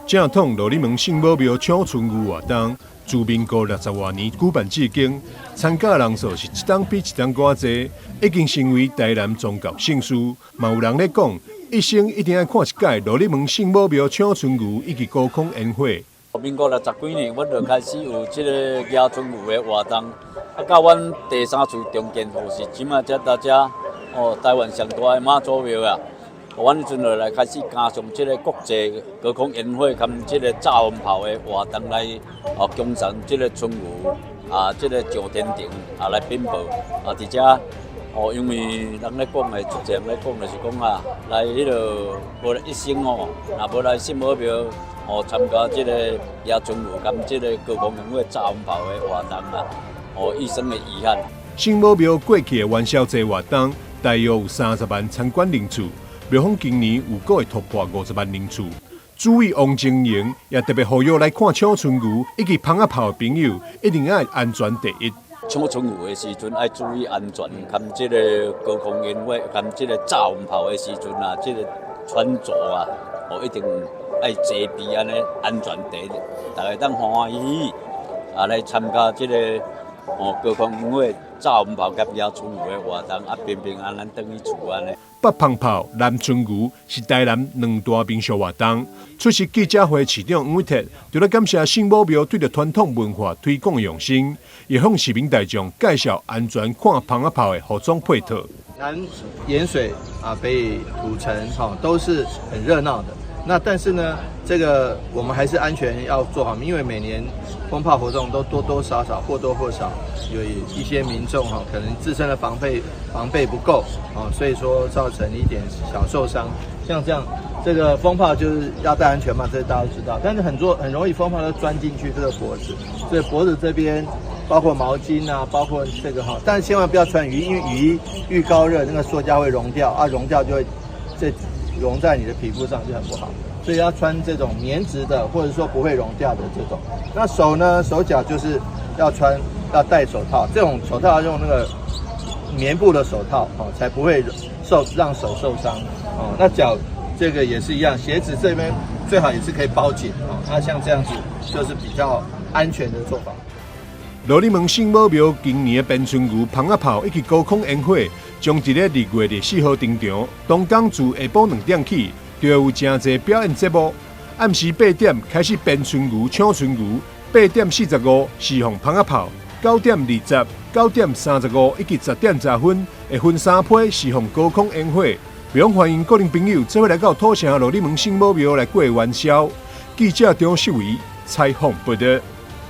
正統蘆里門聖母廟搶春牛活動，自民國60外年舉辦至今，參加人數是一冬比一冬閣較濟，已經成為台南宗教盛事。嘛有人咧講，一生一定愛看一擺蘆里門聖母廟搶春牛以及高空煙火。民國60幾年，阮就開始有這个迎春牛的活動，啊，到阮第三次重建，就是這馬才大家哦，台灣上大的媽祖廟啊。阮彼陣就來開始加上這个國際高空煙火佮這个炸雲炮的活動來哦，恭送這个春牛啊，這个上天庭啊來稟報啊，佇遮哦，因為人咧講的，足濟人咧講就是講啊，來彼个無一生哦，若無來聖母廟哦參加這个迎春牛佮這个高空煙火炸雲炮的活動啊，哦，一生的遺憾。聖母廟過去的元宵節活動，大約有30萬參觀人次。廟方今年有閣會突破50萬人次。主委王晶瑩也特別呼籲來看搶春牛以及蜂仔炮的朋友，一定愛安全第一。搶春牛的時陣愛注意安全，含這个高空煙火、含這个炸雲炮的時陣啊，這个穿著啊，哦，一定愛齊備按呢安全第一，大家當歡喜啊來參加這个哦高空煙火、炸雲炮佮迎春牛的活動，啊平平安安轉去厝按呢。北蜂炮、南春牛是台南兩大民俗活動。出席記者會市長黃偉哲，除了感謝聖母廟對著傳統文化推廣用心，也向市民大眾介紹安全看蜂仔炮的服裝配套。南鹽水啊，北土城哈都是很熱鬧的。那但是呢，這個我們還是安全要做好，因為每年蜂炮活動都多多少少或多或少有一些民眾哈，可能自身的防備不夠啊，所以說造成一點小受傷。像這樣，這個蜂炮就是要戴安全帽，這大家都知道。但是很多很容易蜂炮都鑽進去這個脖子，所以脖子這邊包括毛巾啊，包括這個哈，但是千萬不要穿雨衣，因為雨衣遇高熱，那個塑膠會溶掉啊，溶掉就會這溶在你的皮膚上就很不好，所以要穿這種棉質的，或者說不會溶掉的這種。那手呢，手腳就是要穿要戴手套，這種手套要用那個棉布的手套哦，才不會受讓手受傷哦。那腳這個也是一樣，鞋子這邊最好也是可以包緊哦。那像這樣子就是比較安全的做法。蘆里門聖母廟今年的鞭春牛、蜂仔炮以及高空煙火，將佇咧2月24號登場。當天自下晡2點起，就會有誠濟表演節目。暗時8點開始鞭春牛、搶春牛，8點45釋放蜂仔炮，9點20、9點35以及10點10分會分三批釋放高空煙火。非常歡迎各位朋友做伙來到土城蘆里門聖母廟來過元宵。記者張秀維採訪報道。